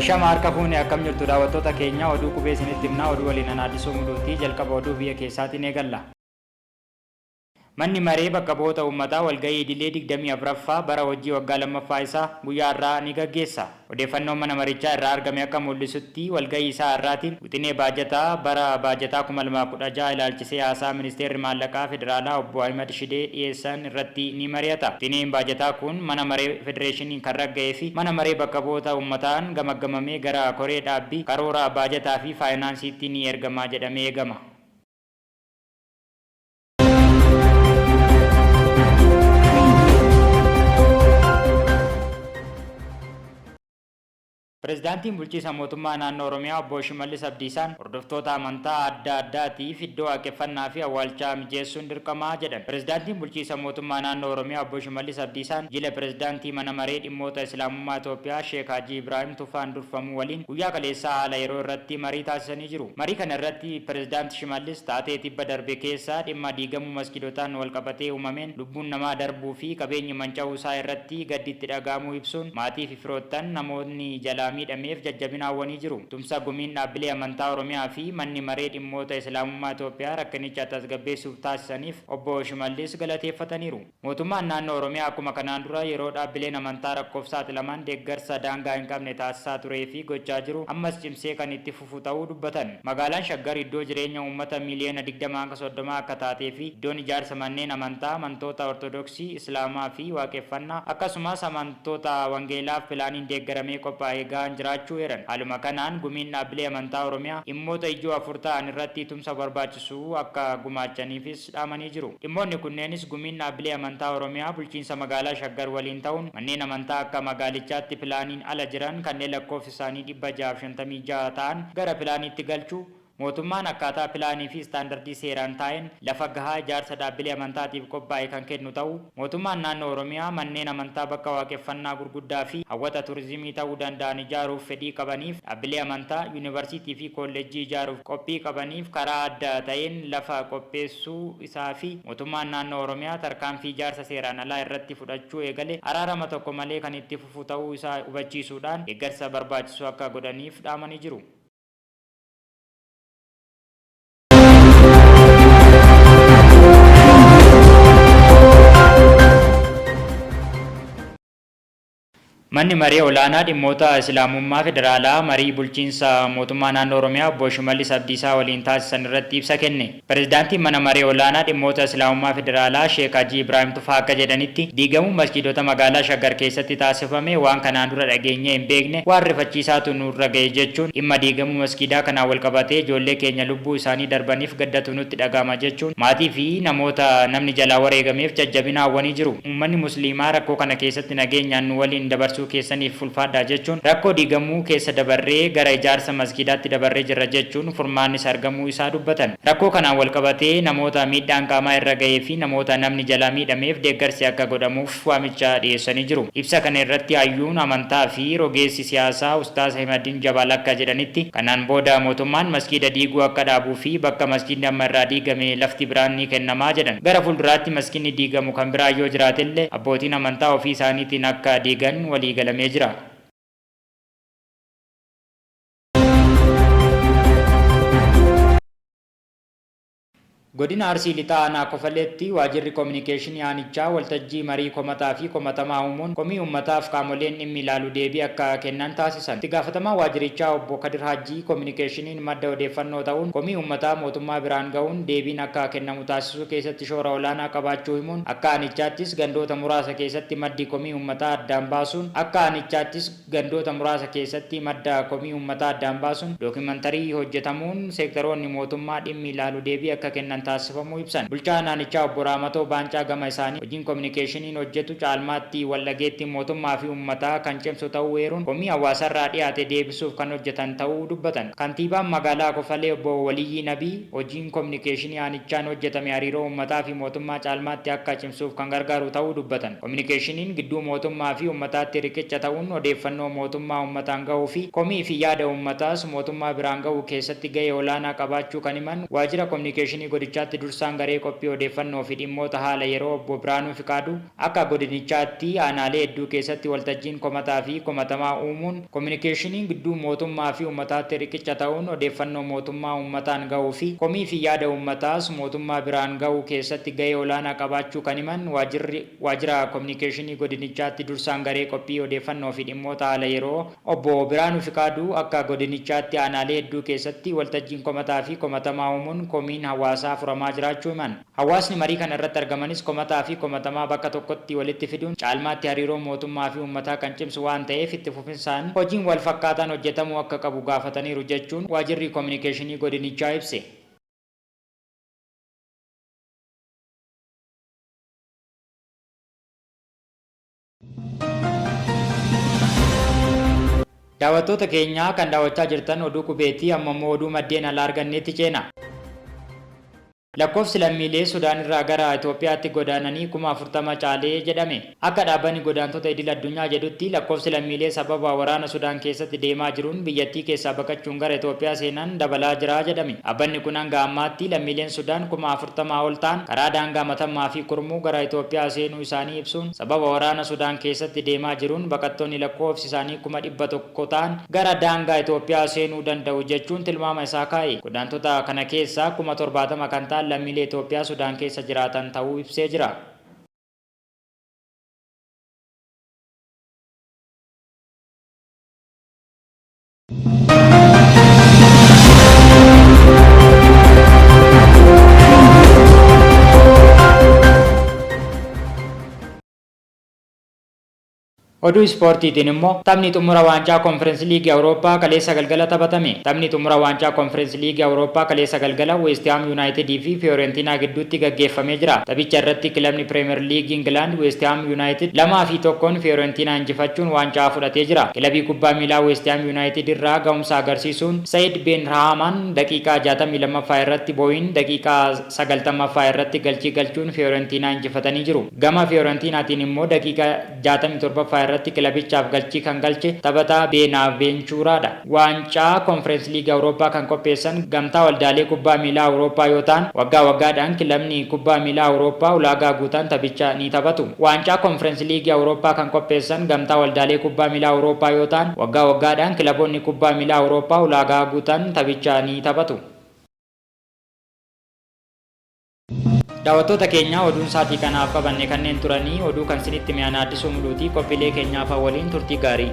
Ashama harka fuune akkam jirtu daawwattoota keenya oduu qubee isinitti himna oduu waliin ana Addisuu Muluuti jalqaba oduu biyya keessaatiin eegalla. Manni Maree Bakka Bu'oota Uummataa walgahii idilee 24ffaa bara hojii waggaa 2ffaa isaa guyyaa har'aa ni gaggeessa. Odeeffannoon mana marichaa irraa argame akka muul'isutti walgahii isaa har'aatiin wixinee baajataa bara baajataa 2016 ilaalchisee haasaa Ministeerri Maallaqaa Federaalaa Obbo Ahimad Shidee dhiyeessan irratti ni mari'ata. Wixineen baajataa kun Mana Maree Federeeshiniin kan ragga'ee fi Mana Maree Bakka Bu'oota Uummataan gamaggamamee gara Koree Dhaabbii Karoora, Baajataa fi Faayinaansiitti ni ergama jedhamee eegama. Pirezidaantiin Bulchiisa Mootummaa Naannoo Oromiyaa Obbo Shimallis Abdiisaan hordoftoota amantaa adda addaatiif iddoo waaqeffannaa fi awwaalchaa mijeessuun dirqama jedhan. Pirezidaantiin Bulchiisa Mootummaa Naannoo Oromiyaa Obbo Shimallis Abdiisaan jila Pirezidaantii Mana Maree Dhimmoota Islaamummaa Itoophiyaa Sheek Hajii Ibraahim Tufaan durfamu waliin guyyaa kaleessaa haala yeroo irratti marii taasisanii jiru. Marii kana irratti Pirezidaant Shimallis taatee tibba darbe keessa dhimma diigamuu masgiidotaan walqabatee uumameen lubbuun namaa darbuu fi qabeenyi manca'uu isaa irratti gaddi itti dhaga'amuu ibsuun maatii fi firoottan namootni jalaa miidhameef jajjabina hawwanii jiru. Tumsa Gumiin Dhaabbilee Amantaa Oromiyaa fi Manni Maree Dhimmoota Islaamummaa Itoophiyaa rakkinicha tasgabbeessuuf taasisaniif Obbo Shimallis galateeffataniiru. Mootummaan Naannoo Oromiyaa akkuma kanaan dura yeroo dhaabbileen amantaa rakkoof saaxilaman deeggarsa daangaa hin qabne taasisaa turee fi gochaa jiru ammas cimsee kan itti fufu ta'uu dubbatan. Magaalaan Shaggar iddoo jireenya uummata miiliyoona 20 hanga 30 akka taatee fi iddoon ijaarsa manneen amantaa amantoota Ortodoksii, Islaamaa fi Waaqeffannaa akkasumas amantoota Wangeelaaf pilaaniin deeggaramee qophaa'e gahaan jiraachuu eeran. Haaluma kanaan Gumiin Dhaabbilee Amantaa Oromiyaa dhimmoota ijoo 4 ta'an irratti tumsa barbaachisu akka gumaachaniifis dhaamanii jiru. Dhimmoonni kunneenis Gumiin Dhaabbilee Amantaa Oromiyaa Bulchiinsa Magaalaa Shaggar waliin ta'uun manneen amantaa akka magaalichaatti pilaaniin ala jiran kanneen lakkoofsi isaanii 656 ta'an gara pilaaniitti galchuu, Mootummaan akkaataa pilaanii fi istaandardii seeraan taa'een lafa gahaa ijaarsa dhaabbilee amantaatiif qophaa'e kan kennu ta'uu, Mootummaan Naannoo Oromiyaa manneen amantaa bakka waaqeffannaa gurguddaa fi hawwata turizimii ta'uu danda'an ijaaruuf fedhii qabaniif dhaabbilee amantaa, yuunivarsiitii fi koollejjii ijaaruuf qophii qabaniif karaa adda ta'een lafa qopheessuu isaa fi Mootummaan Naannoo Oromiyaa tarkaanfii ijaarsa seeraan alaa irratti fudhachuu eegale araarama tokko malee kan itti fufu ta'uu isaa hubachiisuudhaan deeggarsa barbaachisu akka godhaniif dhaamanii jiru. Manni Maree Olaanaa Dhimmoota Islaamummaa Federaalaa marii bulchiinsa mootummaa naannoo Oromiyaa Obbo Shimallis Abdiisaa waliin taasisan irratti ibsa kenne. Pirezidaantiin Mana Maree Olaanaa Dhimmoota Islaamummaa Federaalaa Sheek Hajii Ibraahim Tufaa akka jedhanitti, diigamuu masjiidota magaalaa Shaggar keessatti taasifame waan kanaan dura dhageenyee hin beekne, waan rifachiisaatu nurra gahe jechuun, dhimma diigamuu masgiidaa kanaan walqabatee ijoollee keenya lubbuu isaanii darbaniif gaddatu nutti dhaga'ama jechuun, maatii fi namoota namni jalaa wareegameef jajjabina hawwanii jiru. Uummanni Musliimaa rakkoo kana keessatti nageenyaan nu waliin dabarsuu keessaniif ulfaadhaa jechuun, rakkoo diigamuu keessa dabarree gara ijaarsa masgiidaatti dabarree jirra jechuun furmaannis argamuu isaa dubbatan. Rakkoo kanaan walqabatee namoota miidhaan qaamaa irra gahee fi namoota namni jalaa miidhameef deeggarsi akka godhamuuf waamicha dhiyeessanii jiru. Ibsa kana irratti hayyuun amantaa fi rogeessi siyaasaa Ustaaz Ahimaddiin Jabaal akka jedhanitti, kanaan booda mootummaan masgiida diiguu akka dhaabuu fi bakka masgiidni amma irraa diigame lafti biraan ni kennama jedhan. Gara fuulduraatti masgiidni diigamu kan biraa yoo jiraatelle abbootiin amantaa ofii isaaniitiin akka diigan waliigalamee jira. Godina Arsii Lixaa Aanaa Kofaleetti Waajirri Kominikeeshinii Aanichaa waltajjii marii komataa fi komatamaa uumuun komii uummataaf qaamoleen dhimmi ilaalu deebii akka kennan taasisan. Itti Gaafatamaan Waajirichaa Obbo Kadir Hajjii kominikeeshiniin madda odeeffannoo ta'uun komii uummataa mootummaa biraan ga'uun deebiin akka kennamu taasisuu keessatti shoora olaanaa qabaachuu himuun akka aanichaattis gandoota muraasa keessatti maddi komii uummataa addaan baasuun akka aanichaattis gandoota muraasa keessatti madda komii uummataa addaan baasuun dookimantarii hojjetamuun seektaroonni mootummaa dhimmi ilaalu deebii akka kennan taasifamuu ibsan. Bulchaa Aanichaa Obbo Raamatoo Baancaa gama isaaniin hojiin kominikeeshiniin hojjetu caalmaatti waldhageettii mootummaa fi uummataa kan cimsu ta'uu eeruun komii hawaasarraa dhiyaate deebisuuf kan hojjetan ta'uu dubbatan. Kantiibaan Magaalaa Kofalee Obbo Waliyyii Nabii hojiin kominikeeshinii aanichaan hojjetame hariiroo uummataa fi mootummaa caalmaatti akka cimsuuf kan gargaaru ta'uu dubbatan. Kominikeeshiniin gidduu mootummaa fi uummataatti riqicha ta'uun odeeffannoo mootummaa uummataan gahuu fi komii fi yaada uummataas mootummaa biraan gahuu keessatti gahee olaanaa qabaachuu kan himan Waajjira Kominikeeshinii Godinichaa Godinichaatti dursaan garee qophii odeeffannoo fi dhimmoota haala yeroo obbo Biraanuu Fiqaaduu akka godinichaatti aanaalee hedduu keessatti waltajjiin komataa fi komatamaa uumuun kominikeeshiniin gidduu mootummaa fi uummataatti riqicha ta'uun odeeffannoo mootummaa uummataan gahuu fi komii fi yaada uummataas mootummaa biraan gahuu keessatti gahee olaanaa qabaachuu kan himan waajjirri waajjira kominikeeshinii godinichaatti dursaan garee qophii odeeffannoo fi dhimmoota haala yeroo obbo Biraanuu Fiqaaduu akka godinichaatti aanaalee hedduu keessatti waltajjiin komataa fi komatamaa uumuun komiin hawaasaa furamaa jiraachuu himan. Hawaasni marii kana irratti argamanis komataa fi komatamaa bakka tokkotti walitti fiduun caalmaatti hariiroo mootummaa fi uummataa kan cimsu waan ta'eef itti fufinsaan hojiin wal fakkaataan hojjetamuu akka qabu gaafataniiru jechuun waajirri kominikeeshinii godinichaa ibse. Daawwattoota keenya kan daawwachaa jirtan oduu qubeetii amma immoo oduu maddeen alaa arganneetti ceena. Lakkoofsi lammiilee Sudaan irraa gara Itoophiyaatti godaananii 40,000 caalee jedhame. Akka dhaabbanni godaantota idil addunyaa jedhutti lakkoofsi lammiilee sababa waraana Sudaan keessatti deemaa jiruun biyyattii keessaa baqachuun gara Itoophiyaa seenan dabalaa jira jedhame. Dhaabbanni kun hanga ammaatti lammiileen Sudaan 40,000 ol ta'an karaa daangaa Matammaa fi Kurmuu gara Itoophiyaa seenuu isaanii ibsuun sababa waraana Sudaan keessatti deemaa jiruun baqattoonni lakkoofsi isaanii 100,000 ta'an gara daangaa Itoophiyaa seenuu danda'u jechuun tilmaama isaa kaa'e. Godaantota kana keessaa 70,000 kan ta'an lammiilee Itoophiyaa Sudaan keessa jiraatan ta'uu ibsee jira. Oduu ispoortiitiin immoo taphni xumura waancaa Konferensi Liigii Awurooppaa kaleessa galgala taphatame. Taphni xumura waancaa Konferensi Liigii Awurooppaa kaleessa galgala West Ham Yuunaayitidii fi Fiyoorentinaa gidduutti gaggeeffamee jira. Taphicha irratti kilabni Pireemer Liigii Ingilaand West Ham Yuunaayitid 2 fi 1n Fiyoorentinaa injifachuun waancaa fudhatee jira. Kilabii kubbaa miilaa West Ham Yuunaayitid irraa gahumsa agarsiisuun Sayid Beenrahaamaan daqiiqaa 62ffaa irratti Booyin daqiiqaa 90ffaa irratti galchii galchuun Fiyoorentinaa injifatanii jiru. Gama Fiyoorentinaatiin immoo daqiiqaa 67ffaa irratti kilabichaaf galchii kan galche taphataa Beenaavenchuuraadha. Waancaa Konferensi Liigii Awurooppaa kan qopheessan Gamtaa Waldaalee Kubbaa Miilaa Awurooppaa yoo ta'an, waggaa waggaadhaan kilabni kubbaa miilaa Awurooppaa ulaagaa guutan taphicha ni taphatu. Waancaa Konferensi Liigii Awurooppaa kan qopheessan Gamtaa Waldaalee Kubbaa Miilaa Awurooppaa yoo ta'an, waggaa waggaadhaan kilaboonni kubbaa miilaa Awurooppaa ulaagaa guutan taphicha ni taphatu. Daawwattoota keenya oduun saatii kanaaf qabanne kanneen turanii oduu kan sinitti mi'aan Addisuu Muluutii qophiilee keenyaaf waliin turtii gaarii.